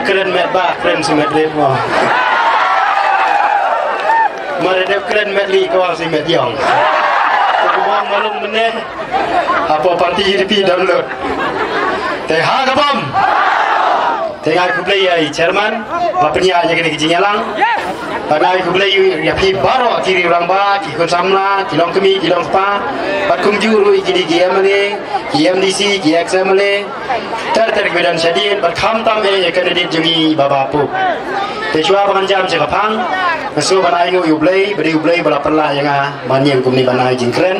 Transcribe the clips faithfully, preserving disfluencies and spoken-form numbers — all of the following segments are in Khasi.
Kren met ba, kren si met rit mo. Mare dep kren met li ko si met yong. Kumang malum mene. Apo parti U D P download. Te ha ka bom. Te ngai khublei ïa i chairman. Ba pynïaid ïa kane ka jingïalang. Ba ngai khublei ïa phi baroh ki riew rangbah, ki khun samla, ki longkmie, ki longkpa. Bad kumjuh ruh ïa ki dei ki M L A, ki M D C, ki ex M L A. Ter ter ki ba don shadien, bad khamtam eh ïa candidate jong ngi Bah Bah Pop. Te shuwa ba ngan jam sha ka phang, nga sngewbha ban ai nguh ïa U Blei, ba dei U Blei ba la pynlah ïa nga ban ïeng kumne ban ai jingkren.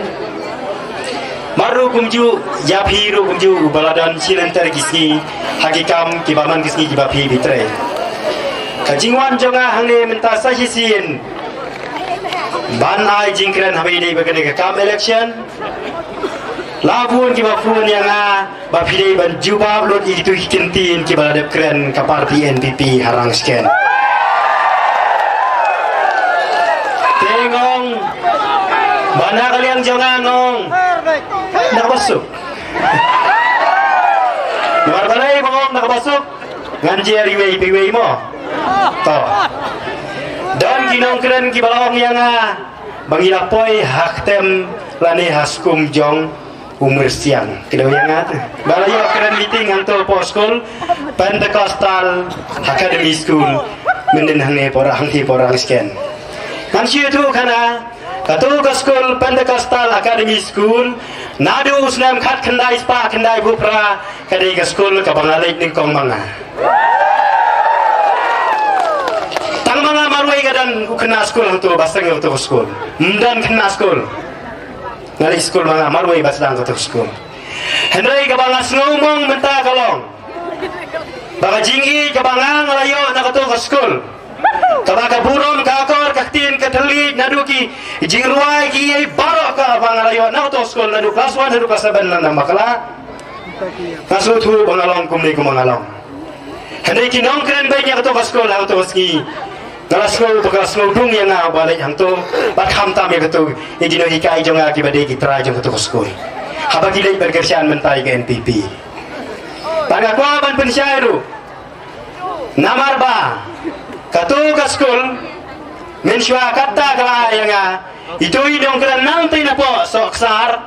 Mar ruh kumjuh, ïa phi ruh kumjuh, ba la don shi lynter ki sngi ha ki kam kiba man ki sngi kiba phi bi trei. Ka jingwan jong nga hangne mynta sa shisien ban ai jingkren haba ïadei bad kane ka kam election. La bun kiba phone ïa nga ba phi dei ban jubab lut ïa kitu ki kyntien kiba la dep kren ka parti N P P ha Rangshken. Te nga ong ba na ka liang jong nga nga ong na kaba suk. Namar balei ba nga ong na kaba suk? Ngan jer iwei pa iwei mo. To. Don ki nongkren kiba la ong ïa nga ba ngi la poi ha ktem lane ha skum jong u Myrsiang. Ki la ong ïa nga te. Ba la ïoh kren meeting hangto hapoh skul Pentecostal Academy School. Mynnin hangne por, hangne por Rangshken. Ngan shu ïathuh khana, kato ka skul Pentecostal Academy School, naduh u snem khatkhyndai spah khyndai phew phra, ka dei ka skul kaba nga leit nyngkong ma nga. Tang ma nga marwei nga don u khynnah skul hangto ba sdang kato ka skul. Ym don khynnah skul. Nga leit skul ma nga marwei ba sdang kato ka skul. Hynrei kaba nga sngew mong mynta ka long ba ka jingïeit kaba nga nga la ïoh na kato ka skul, kaba ka burom, ka akor, ka ktien, ka thylliej, naduh ki jingrwai, kiei baroh kaba nga la ïoh na kato ka skul, naduh class one haduh class seven lane bakla. Nga sngewthuh ba nga long kumne kumba nga long. Hynrei ki nongkren beiñ ïa kato ka skul ha kato ka sngi, nga la sngew ba ka la sngewdung ïa nga ba leit hangto, bad khamtam ïa kato, ïa ki nonghikai jong nga kiba dei ki trai jong kato ka skul, haba ki leit ban kyrshan mynta ïa ka N P P. Bad nga kwah ban pynshai ruh, namar ba kato ka skul, mynshuwa kata ka la ai ïa nga, itu i nongkren nangtei napoh Sohkasar,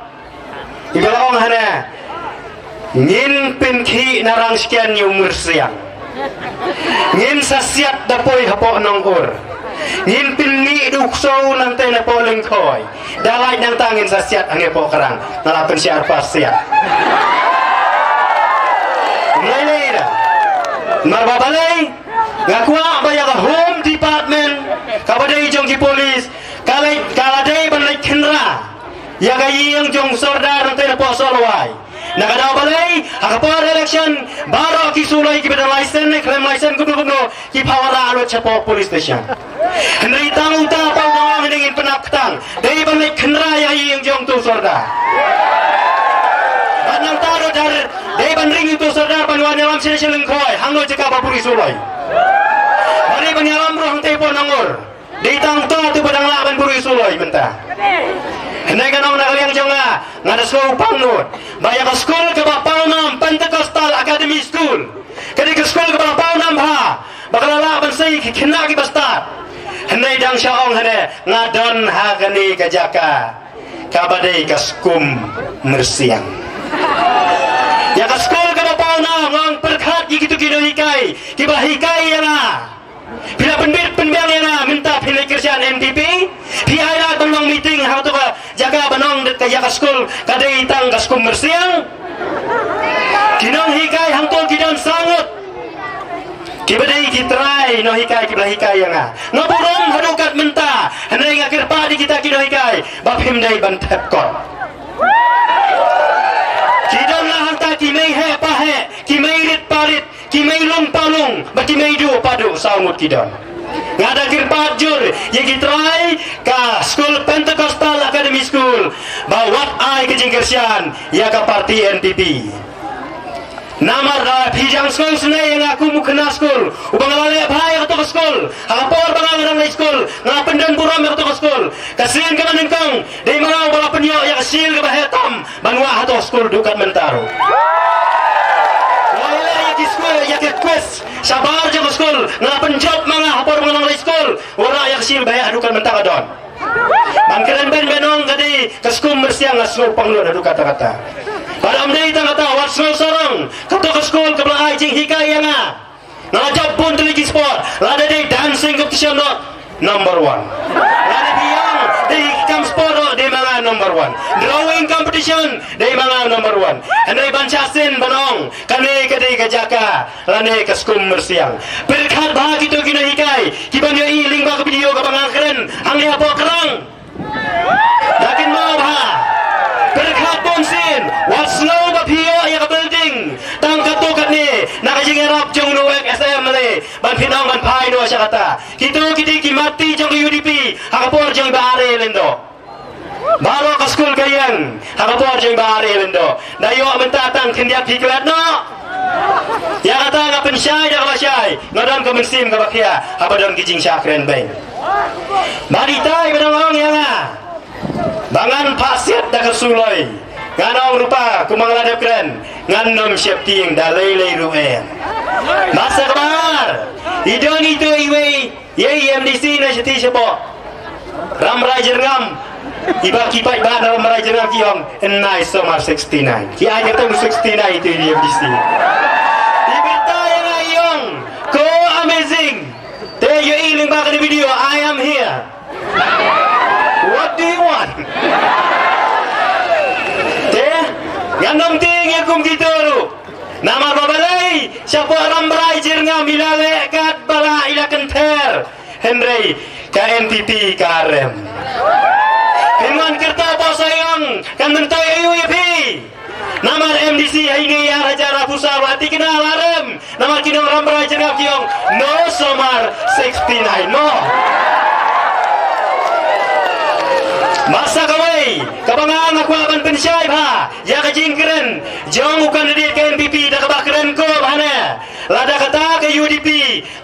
iba la ong hangne, ngin pynkhih na Rangshken ïa u Myrsiang. Ngin sa siat da poi hapoh Nongur. Ngin pynmih da u ksew nangtei napoh Lyngkhoi. Da lait nangta ngin sa siat hangne hapoh Krang. Nga la pynshai arphew siat. Ym lei lei da. Namar ba balei, nga kwah ba ïa ka Home Department, kaba dei jong ki police, ka leit, ka la dei ban leit khynra ïa ka ïing jong u sordar nangtei napoh Sohlwai. Na ka daw balei, ha ka por election, baroh ki suloi kiba don license ne khlem license kumno kumno, ki pawara lut shapoh police station. Hynrei tang uta pat u dang ong ngin pynap ktang, dei ban leit khynra ïa ka ïing jong uto u sordar. Bad nangta ruh dei ban ring uto u sordar ban wan ïalam sha Lyngkhoi, hangno jaka ba buh ïa u suloi. Bad dei ban ïalam ruh hangtei hapoh Nongur. Dei tang uta uto uba dang lah ban buh ïa u suloi mynta. Hynrei ngan ong na ka liang jong nga, nga da sngew pang nud ba ïa ka skul kaba pawnam, Pentecostal Academy School, ka dei ka skul kaba la pawnam bha, ba ka la lah ban sei ki khynnah kiba stad. Hynrei dang shu ong hangne, nga don ha kane ka jaka kaba dei ka Skum Myrsiang. Ïa ka skul kaba pawnam, nga ong pyrkhat ïa kito ki nonghikai kiba hikai ïa nga. Phi la pynbit pynbiang ïa nga mynta phi leit kyrshan N P P. Phi ai lad ban long meeting ha kato ka jaka ban ong ïa ka skul ka dei tang ka Skum Myrsiang. Ki nonghikai hangto ki don saw ngut kiba dei ki trai nonghikai kiba la hikai ïa nga. Nga burom haduh kat mynta, hynrei nga kyrpad ïa kita ki nonghikai ba phim dei ban thep kot. Ki don la hangta ki mei heh pa heh, ki mei rit pa rit, ki mei lung pa lung, bad ki mei duh pa duh, saw ngut ki don. Nga da kyrpad jur ïa ki trai ka skul Pentecostal Academy School ba wat ai ka jingkyrshan ïa ka parti N P P. Namar da phi dang sngewsynei ïa nga kum u khynnah skul uba nga la leh bha ïa kato ka skul. Ha ka por ba nga dang leit skul, nga la pyndon burom ïa kato ka skul. Ka sien kaba nyngkong, dei ma nga uba la pynïoh ïa ka shield kaba heh tam ban wah hato skul duh kat mynta ruh. Nga la leh ïa ki skul, ïa ki quiz shabar jong Nga la pynjop ma nga ha por ba nga nang leit skul. Wat rah ïa ka shield ba heh haduh katne mynta ka don. Ban kren beiñ beiñ ong ka dei ka skum myrsiang, nga sngew pang lut haduh katta katta. Bad ym dei tang kata, wat sngew sarong. Kato ka skul kaba la ai jinghikai ïa nga. Nga la jop bun tylli ki sport. Lada dei dancing competition ruh, number one. Lada dei ïa, dei kam sport ruh, dei ma nga number one. Drawing competition, dei ma nga number one. Hynrei ban shah sien ban ong kane ka dei ka jaka lane ka skum myrsiang. Pyrkhat bha kito ki nonghikai kiban ïohi lyngba ka video kaba nga kren hangne hapoh krang. Da kynmaw bha. Pyrkhat bun sien, wat sngew ba phi ïoh ïa ka building tang katto katne na ka jingïarap jong u S M L A ban pynong ban phai noh sha kata. Kito ki dei ki matti jong ka U D P ha ka por jong i Bah Are Lyngdoh. Baroh ka skul ka ïeng ha ka por jong i Bah Are Lyngdoh. Da ïoh mynta tang khyndiat phi klet noh. Ïa kata nga pynshai da kaba shai, nga don ka mynsiem kaba khia haba don ki jingshah kren beiñ. Bad itai ba dang ong ïa nga ba ngan phah siat da ka suloi. Ngan ong ruh ba kumba nga la dep kren, ngan nym sheptieng da lei lei ruh em. Bad sa kaba ar, i don ito iwei Ïa i M D C na shatei shapoh Rambrai Jyrngam. Iba ki paidbah na Rambrai Jyrngam ki ong, "Nai somar sixty-nine." Ki ai kata u sixty-nine itu i M D C. Iba ta ïa nga i ong, "Ko amazing." Te ïohi lyngba ka video, "I am here. What do you want?" Te ngan nym tieng ïa kum kito ruh. Namar ba balei shapoh Rambrai Jyrngam i la leh katba lah, i la kynther. Hynrei ka N P P ka rem. Phin wan kyrta poh Sohiong, kan myntoi aïu ïa phi? Namar M D C ha ine i ar hajar arphew saw la thikna la rem. Namar ki nong Rambrai Jyrngam ki ong, "No somar sixty-nine, no." Bad sa kawei kaba nga nga kwah ban pynshai bha ïa ka jingkren jong u candidate ka N P P da kaba kren ko bha ne. Lada kata ka U D P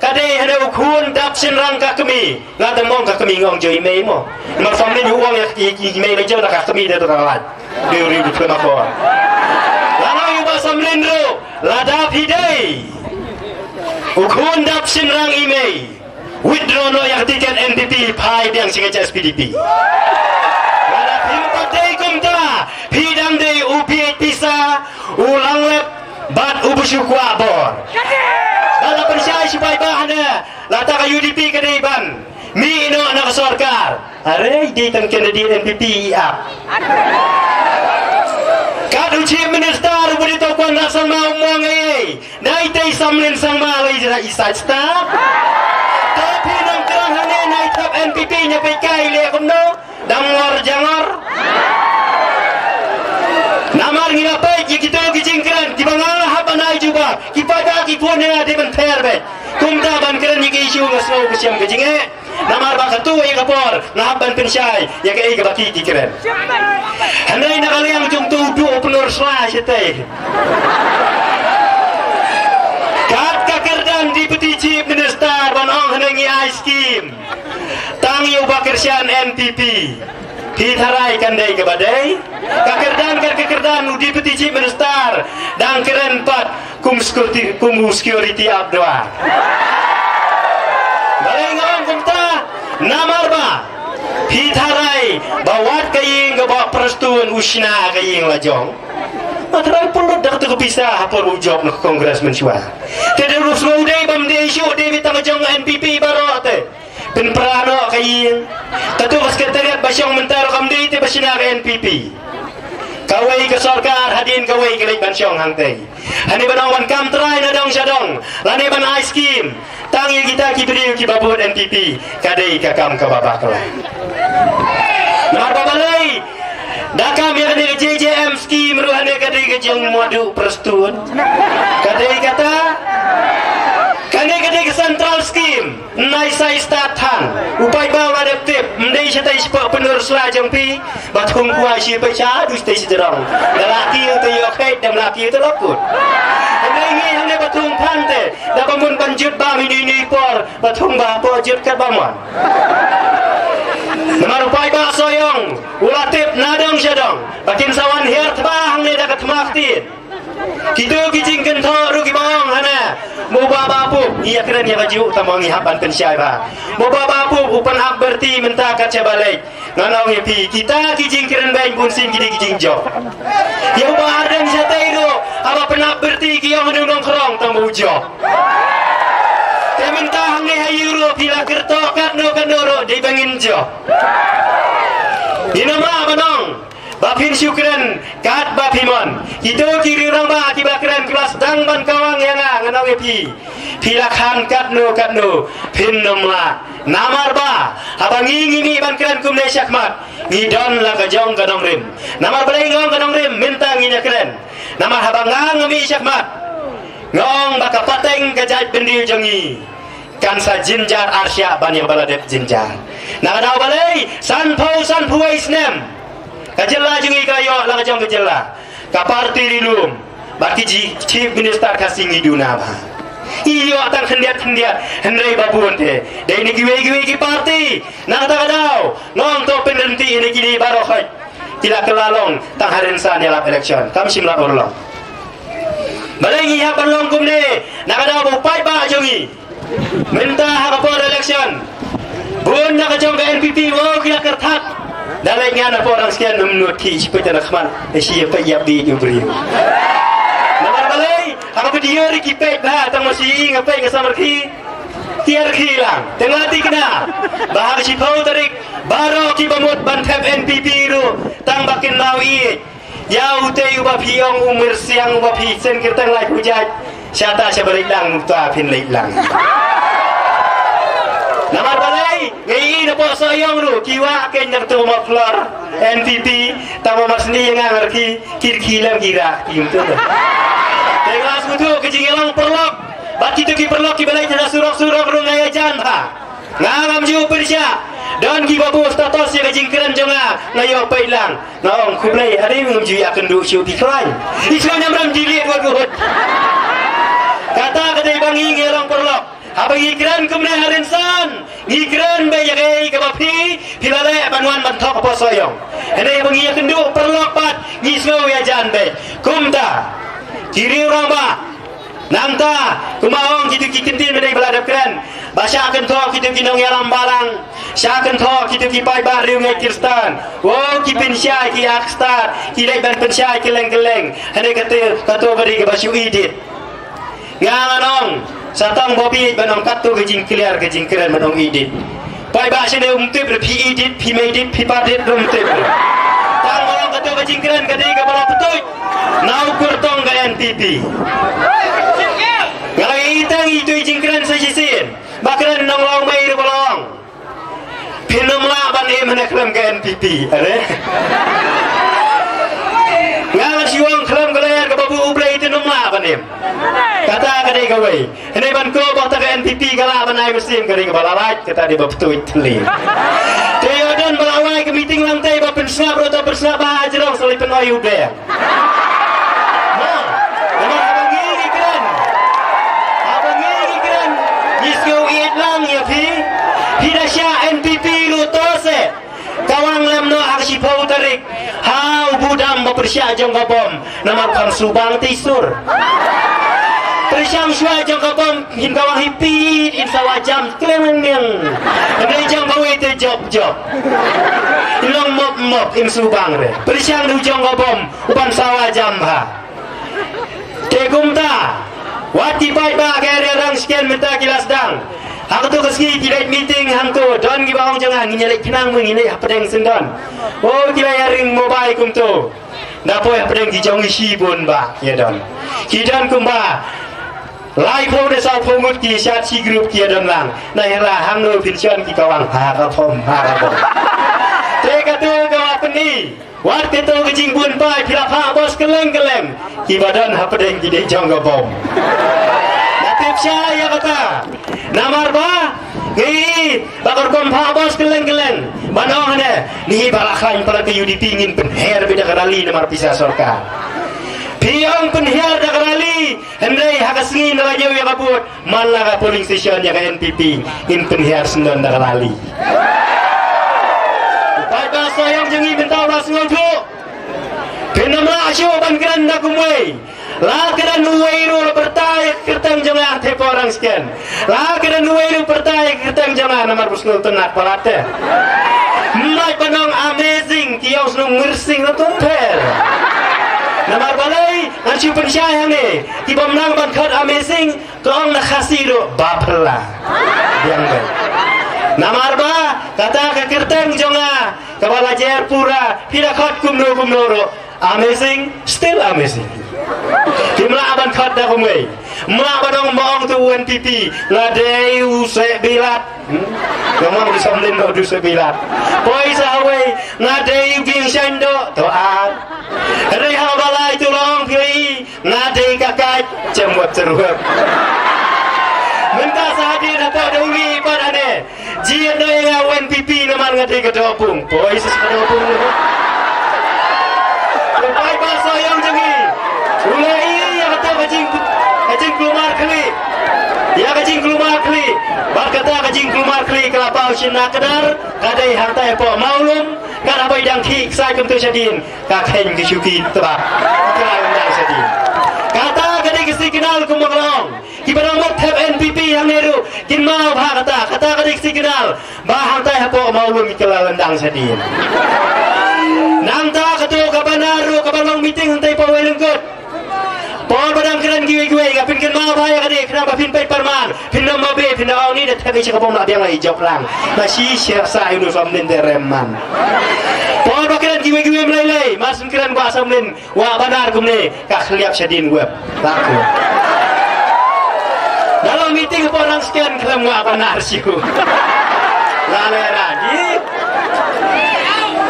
ka dei hane u khun dap shynrang ka kmie. Lada mong ka kmie, nga ong jong i mei mo. Namar family u ong ïa i, i mei la jong da ka kmie da tu ka lad. Dei u ri u pynakor. Lada ïa u Bah Samlin ruh, lada phi dei u khun dap shynrang i mei, withdraw noh ïa ka tiket N P P, phai biang sha ka H S P D P. Lada phim pat dei kumta, phi dang dei u P H P sa, u Langlep, bad u Bushu Kwah Bor. Bad la pynshai shipai ba hane, lada ka U D P ka dei ban mih noh na ka sorkar. Are, dei tang candidate N P P i ap. Kat u Chief Minister u Bah Conrad Sangma um ong ei ei. Dei te i Samlin Sangma lei jra i side star. Te phi nang krang hangne na i thap N P P ñia peit kai leh kumno. Dang ngor jangor. Namar ngi la peit ïa kito ki jingkren kiba nga la hap ban ai jubab. Ki paidbah ki phone ïa nga dei ban ther beit. Kumta ban kren ïa ki issue nga sngew ka shem ka jingeh. Namar ba katto ïa ka por nga hap ban pynshai ïa kaei kaba ki ki kren. Hynrei na ka liang jong uto u duh u pynur sla shatei. Kat ka kyrdan Deputy Chief Minister ban ong hynrei ngi ai skim. Tang ïa u Bah Kyrshan N P P. Phi tharai kan dei kaba dei? Ka kyrdan, kat ka kyrdan u Deputy Chief Minister dang kren pat kum security, kum u security ap dua. Balei nga ong kumta? Namar ba phi tharai ba wat ka ïing ka Bah Prestone u shna ka ïing la jong. Nga tharai pynlut da kato ka pisa ha por u jop na ka Congress mynshuwa. Te dei ruh sngewdei bym dei shuh, dei beit tang jong N P P baroh te. Pynpra noh ka ïing. Kato ka secretariat ba shong mynta ruh kam dei te ba shna ka N P P. Kawei ka sorkar hadien kawei ka leit ban shong hangtei. Hane ban ong ban kam trai na dong sha dong lane ban ai skim tang ïa kita ki briew kiba vote N P P, ka dei ka kam kaba bakla. Namar ba balei? Da kam ïa kane ka J J M scheme ruh hane ka dei ka jong Madu Prestone. Ka dei kata. Kane ka dei ka central scheme. Nai sai start than. U paidbah u la dep tip. Ym dei shatei shapoh pynur sla jong phi. Ba thung kwai shi pisa du shatei shi jrong. Da la kiew te ïoh kheit, da la kiew te la kut. Hynrei ngi hangne ba thung than te. Da ba mun ban jut bam ine ine i por. Ba thung ba hapoh jut kat ba mon. Namar u paidbah Sohiong u la tip na dong sha dong ba kin sa wan hiar thma hangne da ka thma ktien. Kito ki jingkynthoh ruh kiba ong hana, mo ba ba pup, ïa kren ïa ka juh tang ba ngi hap ban pynshai ba, mo ba ba pup u pynap byrti mynta kat shaba leit. Ngan ong ïa phi, kita ki jingkren beiñ bunsien ki dei ki jingjop. Ïa u Bah Ardent shatei ruh, haba pynap byrti ki ong u nongkhrong tang ba u jop. Te mynta hangne ha Europe phi la kyrtong katno katno ruh dei ba ngin jop. Ngin ym lah ban ong ba phin shu kren kat ba phi mon. Kito ki riew rangbah kiba kren kiba sdang ban kawang ïa nga, ngan ong ïa phi, phi la khan katno katno phin ym lah. Namar ba haba ngi ngi mih ban kren kumne shakhmat, ngi don la ka jong ka nongrim. Namar balei nga ong ka nongrim mynta ngin ïa kren? Namar haba nga nga mih shakhmat, nga ong ba ka pateng ka jaitbynriew jong ngi kan sa jynjar arshah ban ïa kaba la dep jynjar. Na ka daw balei, sanphew sanphew wei snem ka jylla jong ngi ka ïoh la ka jong ka jylla, ka party ri lum bad ki ji-, chief minister ka sngi duna ba ïoh tang khyndiat khyndiat, hynrei ba bun te dei na kiwei kiwei ki party. Na kata ka daw nga ong to pynrynti ïa kine baroh khoit, ki la kylla long tang ha rynsan ïalap election, kam shym la urlong. Balei ngi hap ban long kumne? Na ka daw ba u paidbah jong ngi mynta ha ka por election, bun na ka jong ka N P P, wow, ki la kyrthat. Da leit ngan na por dang sken ym nud ki, shi peit na khmat, shi peit ïa bi ïa briew. Namar balei? Ha ka video ri ki peit ba tang ma shi nga peit nga samar ki. Tiar ki lang. Tengah tikna ba ha ka shiphew tarik baroh kiba mut ban thep N P P ruh tang ba kin nau i. Ïa utei uba phi ong u Myrsiang uba phi seng kyrteng lai pujat. Shata shaba leit lang, uta phin leit lang. Namar balei? Ngi i na pok Sohiong ruh ki wah ken na kto ma flor N P P, tang ma sni nga ngar ki, ki ki lam ki ra ki ym tu. Te nga sngewthuh ka jingïalang paralok bad kito ki paralok kiba leit na surok surok ruh nga ïajan bha. Nga ngam ju pyrshah. Don kiba buh status ïa ka jingkren jong nga, nga ïoh peit lang. Nga ong khublei, ha dei ngam ju ïakynduh shuh phi khlaiñ. I shu nyamram delete wat buhut. Kata ka dei ba ngi ngi long paralok. Haba ngi kren kumne ha rynsan, ngi kren beit ïa kaei kaba phi, phi la leh ban wan ban thok hapoh Sohiong. Hynrei haba ngi ïakynduh paralok pat ngi sngew ïajan beit. Kumta ki riew rangbah, nangta kumba ong kito ki kyntien ba dei ba la dep kren, ba shah kynthoh kito ki nongïalam balang, shah kynthoh kito ki paidbah riewngeit Khristan. Wow, ki pynshai ki act start, ki leit ban pynshai kylleng kylleng. Hynrei kato, kato ka dei kaba shu edit. Nga ngan ong, sa tang ba phi ban ong kato ka jingkliar ka jingkren ban ong edit. Paidbah shane um tip re phi edit, phi ma edit, phi pat edit um tip re. Tang ba ong kato ka jingkren ka dei kaba la pyntuid na u kyrtong ka N P P. Nga la i tang itu i jingkren sa shisien. Ba kren nong Lawmei ruh ba long. Phin ym lah ban im hane khlem ka N P P. Are. Nga ngan shu ong khlem ka lyer kaba buh U Blei phin ym lah ban im. Kata ka dei kawei. Hynrei ban ko ba ta ka N P P ka lah ban ai mynsiem ka dei kaba la lait, kata dei ba pyntuid thli. Te ïoh don ba la wai ka meeting lang te ba pynsngap ruh ta pynsngap ba ha jrong sa leit pynoi U Blei. Mo, namar haba ngi ngi kren, haba ngi ngi kren, ngi sngew ïeit lang ïa phi. Phi da shah N P P ruh to se. Kawang lem noh ha ka shiphew tarik. Ha u budam ba pyrshah jong ka bom. Namar kam shu bang te sur. Pyrshang shuwa jong ka bom. Ngin kawang hi pit, in sawa jam kleng leng. Hynrei jong kawei te jop jop. In long mop mop, in shu bang re. Pyrshang du jong ka bom, u ban sawa jam bha. Te kumta, wat ki paidbah ka area Rangshken mynta ki la sdang. Ha kato ka sngi ki leit meeting hangto, don kiba ong jong nga ngin ïa leit khnang mo ngin leit hapdeng syndon. Oh, ki la ïa ring mobile kumto. Da poi hapdeng ki jong i shibun ba ki ïa don. Ki don kumba laiphew ne sawphew ngut ki shat shi group ki ïa don lang. Na ïa la hangno phin shon ki kawang ha ka phom ha ka phom. Te kato ka wa pyni. Wat kato ka jingbun pai phi la phah bos kylleng kylleng. Kiba don hapdeng ki dei jong ka bom. Na tip sha ïa kata. Namar ba ngi ba kor kom phah bos kylleng kylleng. Ban ong ne ni ba la khlaiñ palat ka U D P ngin pynher beit da ka rally namar pisa sorkar. Phi ong pynher da ka rally. Hynrei ha ka sngi na la ñiew ïa ka vote, man la ka polling station ïa ka N P P, in pynhiar syndon da ka rally. U paidbah Sohiong jong ngi mynta u la sngewthuh. Phin ym lah shuh ban kren da kumwei. La ka don uwei ruh la pyrta ïa ka kyrteng jong nga te porang sken. La ka don uwei ruh pyrta ïa ka kyrteng jong nga namar ba sngewtynnat palat te. Mlai ba nong amazing ki ong snu myrsing la tum pher. Namar balei ngan shu pynshai hangne ki bym nang ban khot amazing. Ka ong na Khasi ruh ba phylla. Biang bel. Namar ba kata ka kyrteng jong nga kaba la jer pura phi da khot kumno kumno ruh. Amazing, still amazing. Kim lah ban khot da kumwei. Mlah ban ong ba ong tu U N P P nga dei u seh bilat. Hmm? Nga ong u samlin ba u seh bilat. Poi sa hawei nga dei u ging shaindo to ar. Hynrei ha ba lai tu la ong phi nga dei ka kait chem wat cerwep. Mynta sa hadien hapoh da u li pat ane. Jied noh ïa nga U N P P namar nga dei ka dohpung. Poi sa ka dohpung. Ka bai ba sa ïong jong ngi. U la i ïa kata ka jing ka jingkulmar khlieh. Ïa ka jingkulmar khlieh. Bad kata ka jingkulmar khlieh ka la paw shin na kdar ka dei hangtai hapoh Mawlum. Ka la bai dang khih ksai kumtu shadien. Ka kheiñ ki shuki tba. Ka la dang shadien. Kata ka dei ka signal kumba ka long. Kiba dang mut thep N P P hangne ruh kin mau bha kata, kata ka dei ka signal ba hangtai hapoh Mawlum ki la lyndang shadien. Nangta kato ka banar ruh kaba long meeting hangtai pa Wei Lyngkot. Por ba dang kren kiwei kiwei nga phin kynmaw bha ïa kane khnang ba phin peit pyrman phin nym ba be phin da ong ni da thep ïa ka bom la biang la i jop lang. Na shi sher sa ïa u nu som nin de rem man. Por ba kren kiwei kiwei mlei lei mar syn kren ba som nin. Wah banar kumne ka khliap shadien web. Laku. Dalam meeting hapoh Rangsken khlem wah banar shu. Lale ragi.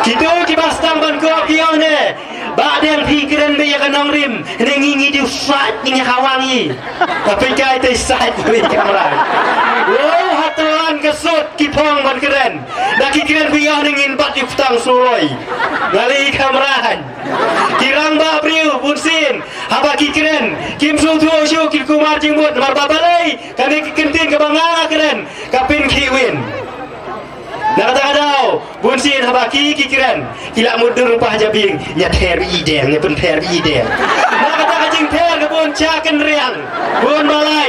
Kitu ki bastang ban ko ki ong ne. Ba deng phi kren be ïa ka nongrim. Ne ngi ngi diu sait ngi hawang i. Tapi kai te sait wi kamra. Wow hatuan ka sut ki phong ban kren. Da ki kren phi ong ne ngin bat ïa ptang suloi. Lale i kamra. Ki rangbah briew bun sien haba ki kren kim sngewthuh shuh ki kumar jingmut namar ba balei kane ki kyntien kaba nga nga kren ka pynkhih win. Na kata ka daw bun sien haba ki ki kren ki la mut dur pah jabieng nya ther bi ideng nya pynpher bi ideng. Na kata ka jingther ka bun cha kynriang bun balai.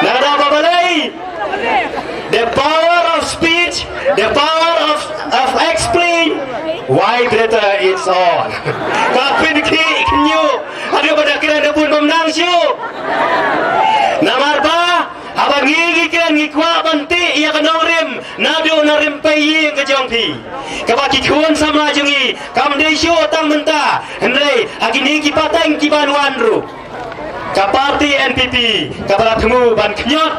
Na kata ba balei The power of speech, the power of, of explain, why greater it's all. Ka pynkhih khynñiuh haduh ba da kren da bun bym nang shuh. Namar ba haba ngi ngi kren ngi kwah ban tih ïa ka nongrim naduh na rympei ïing ka jong phi. Kaba ki khun samla jong ngi kam dei shuh tang mynta hynrei ha kine ki pateng ki ban wan ruh. Ka parti N P P kaba la thmu ban khñiot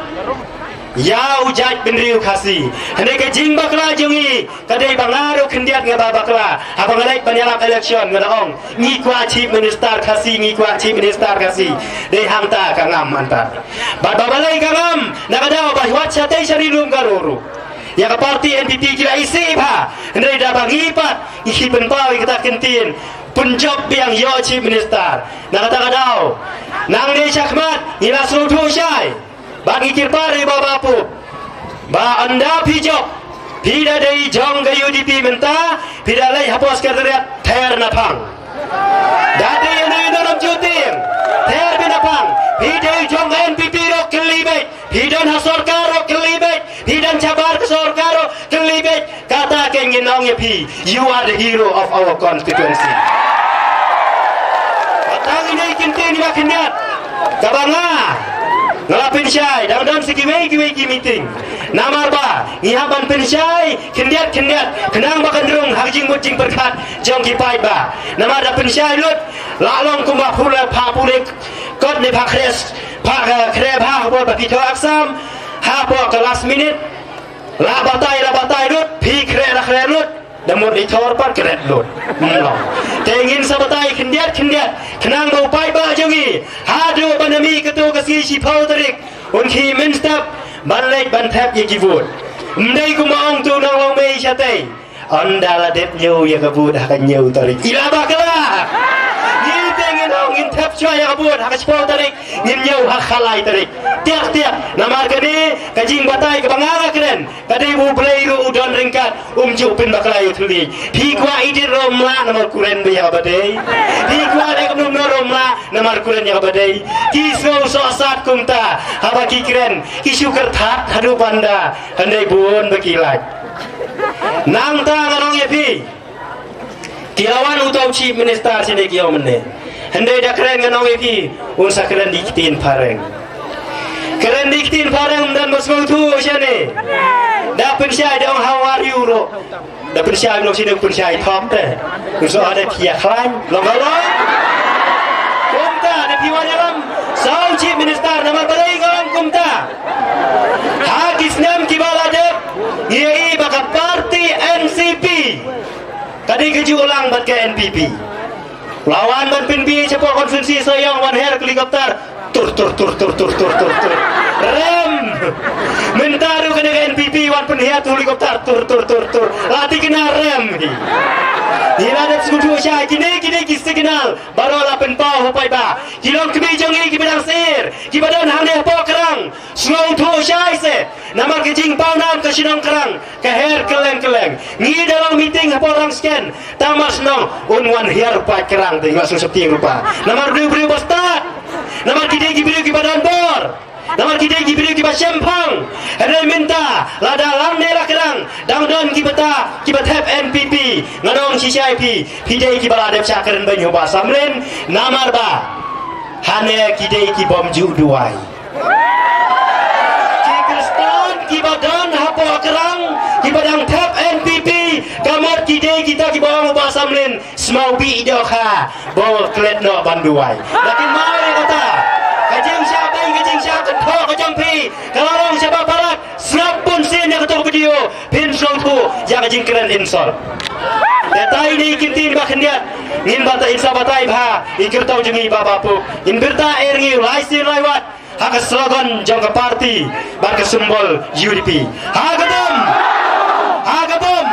ïa u jaitbynriew Khasi. Hynrei ka jingbakla jong ngi ka dei ba nga ruh khyndiat nga ba bakla haba nga leit ban ïalap election nga da ong ngi kwah chief minister Khasi ngi kwah chief minister Khasi. Dei hangta ka ngam mynta. Bad ba balei ka ngam na ka daw ba wat shatei sha ri lum ka ru ru. Ïa ka parti N P P ki la isih bha hynrei da ba ngi pat ngi ki pynpaw ïa kata kyntien pynjop biang ïoh chief minister. Na kata ka daw nang dei shakhmat ngi la sngewthuh shai. Ba ngi kyrpad ïa ba ba pup ba ynda phi jop phi da dei jong ka U D P mynta phi da leit hapoh sekretariat ther na phang. Da dei ïa ngi nong jutieng ther phi na phang phi dei jong ka N P P ruh kylli beit phi don ha sorkar ruh kylli beit phi don shabar ka sorkar ruh kylli beit. Kata ke ngin ong ïa phi, you are the hero of our constituency. Kata ngi dei kyntien ba khyndiat kaba nga nga la pynshai dang dang sa kiwei kiwei ki meeting. Namar ba ngi hap ban pynshai khyndiat khyndiat khnang ba kan rung ha ka jingmut jingpyrkhat jong ki paidbah. Namar da pynshai lut la long kumba pule pha pule kot ne pha khres pha khre pha hapor ba phi thaw aksam hapor ka last minute. La batai la batai lut phi khreh la khreh lut. Da mut i thor pat kret lut. Mlo. Te ngin sa batai khyndiat khyndiat khnang ba u paidbah jong ngi haduh ban da mih kato ka sngi shiphew tarik un khie mynstep ban leit ban thep ïa ki vote. Ym dei kumba ong tu nang long mei shatei. Ynda la dep ñiew ïa ka vote ha ka ñiew tarik i la bakla. Ngi te Ngin thep shuwa ïa ka vote ha ka shiphew tarik, ngin ñiew ha ka lai tarik. Tiak tiak, namar kane ka jingbatai kaba nga nga kren, ka dei ba U Blei ruh u don ryngkat, um ju pynbakla ïa u thylliej. Phi kwah edit ruh ym lah namar kuren bha ïa kaba dei. Phi kwah leh kumno kumno ruh ym lah namar kuren ïa kaba dei. Ki sngew sohsat kumta haba ki kren, ki shu kyrthat haduh ban da, hynrei bun ba ki lait. Nangta nga ong ïa phi, ki la wan uta u Chief Minister shane ki ong mynne. Hynrei da kren ngan ong ïa phi, un sa kren da ki ktien phareng. Kren da ki ktien phareng ym don ba sngewthuh shane. Da pynshai da ong how are you ruh. Da pynshai u nong shane u pynshai thok te. U soh ha da phi ïa khlaiñ. Long ka long. Kumta da phi wan ïalam. Sa u Chief Minister namar balei nga ong kumta. Ha ki snem kiba la dep, ngi ïohi ba ka party N C P ka dei kajuh lang bad ka N P P. La wan ban pynbiej shapoh constituency Sohiong, wan her helicopter. Tur, tur, tur, tur, tur, tur, tur, tur. Rem. Mynta ruh kane ka N P P wan pynhiar helicopter. Tur, tur, tur, tur. La thikna rem hi. Ngi la dep sngewthuh shai, kine, kine ki signal baroh la pynpaw ha paidbah. Ki longkmie jong ngi kiba dang sir, kiba don hangne hapoh Krang, sngewthuh shai se. Namar ka jingpaw nam ka shnong Krang ka her kylleng kylleng. Ngi da long meeting hapoh Rangshken, tang mar shnong un wan hiar u paid Krang te, nga sngewsih tieng rupa. Namar briew briew ba stad. Namar ki dei ki briew kiba don bor. Namar ki dei ki briew kiba shemphang. Hynrei mynta lada lang ne la Krang, dang don kiba ta, kiba thep N P P. Nga ong shisha ïa phi, phi dei kiba la dep shah kren beiñ ha u Bah Samlin. Namar ba hane ki dei ki bym ju duwai. Ki Khristan kiba don hapoh Krang, kiba dang thep N P P, ka mut ki dei kita kiba ong u Bah Samlin, smaw bih dohkha, ba klet noh ban duwai. Lakin ma ïa kata, ka jingshah beiñ, ka jingshah kynthoh ka jong phi ka la long shaba palat. Sngap bun sien ïa kato ka video, phin sngewthuh ïa ka jingkren insult. Te tai ne ki ktien ba khyndiat, ngin bata in sa batai bha ïa ki kyrtong jong ngi ba ba puk. In byrta er ngi lai sien lai wat ha ka slogan jong ka party bad ka symbol U D P. Ha ka bom! Ha ka bom!